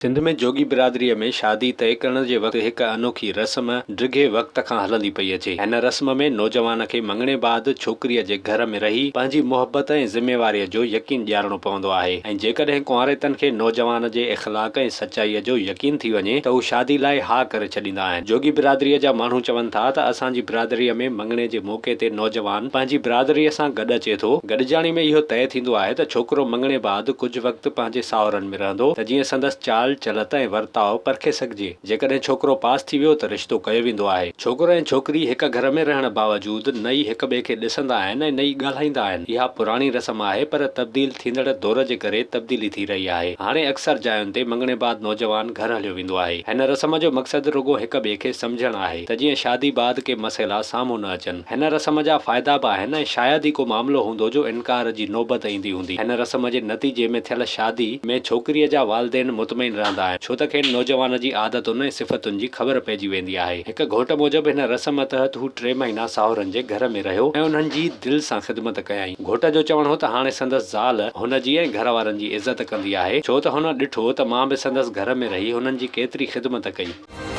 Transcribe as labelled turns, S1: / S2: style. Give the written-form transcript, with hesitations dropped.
S1: سنڌ ۾ جوڳي برادريء ۾ شادي طئي ڪرڻ جي وقت هڪ انوکي رسم ڊگهي وقت کان هلندي پئي اچي. هن رسم ۾ نوجوان کي مڱڻي بعد ڇوڪريء جي گهر ۾ رهي پنهنجي محبت ۽ ذميواريء جو يقين ڏيارڻو پوندو آهي ۽ جيڪڏهن ڪنواريتن کي نوجوان جي اخلاق ۽ سچائيء جو يقين ٿي وڃي ته هو شادي لاء ها ڪري ڇڏيندا آهن. جوڳي برادريء جا ماڻهو چون ٿا ته اسان جي برادريء ۾ مڱڻي جي موقعي تي نوجوان پنهنجي برادريء سان گڏ اچي ٿو. گڏجاڻي ۾ اهو طئي ٿيندو آهي ته ڇوڪرو مڱڻي بعد ڪجهه وقت پنهنجي ساهرن ۾. رهندو ته جيئن سندس چال چلت ۽ ورتاء پرکي سگهجي. جيڪڏهن ڇوڪرو پاس ٿي ويو ته رشتو ڪيو ويندو آهي. ڇوڪرو ۽ ڇوڪري هڪ گهر ۾ رهڻ باوجود نه ئي هڪ ٻئي کي ڏسندا آهن ۽ نه ئي ڳالهائيندا آهن. اها پراڻي رسم آهي پر تبديل ٿيندڙ دور جي ڪري تبديلي ٿي رهي آهي. هاڻي اڪثر جاين تي مڱڻي بعد نوجوان گهر هليو ويندو آهي. هن رسم جو مقصد رڳو هڪ ٻئي کي سمجهڻ آهي ته جيئن شادي بعد ڪي مسئلا سامهون نه اچن. هن رسم جا فائدا به آهن ۽ شايد ئي ڪو معاملو هوندو جو انڪار جي نوبت ايندي هوندي. هن رسم جي نتيجي ۾ ٿيل شادي ۾ ڇوڪريء جا والدين مطمئن رهندا آهن، ڇو ته کين نوجوان جي عادتن ۽ صفتن جي خبر پئجي ويندي آهي. هڪ گهوٽ موجب هن رسم تحت هو ٽي مهينا ساهرن جي گهر ۾ رهيو ۽ انهن جي دل سان خدمت ڪيائين. گهوٽ جو چوڻ هو ته هاڻي سندس زال هن جي ۽ گهر وارن جي عزت ڪندي آهي، ڇو ته هن ڏٺو ته مان به سندس گهر ۾ رهي هنن جي ڪيتري خدمت ڪئي.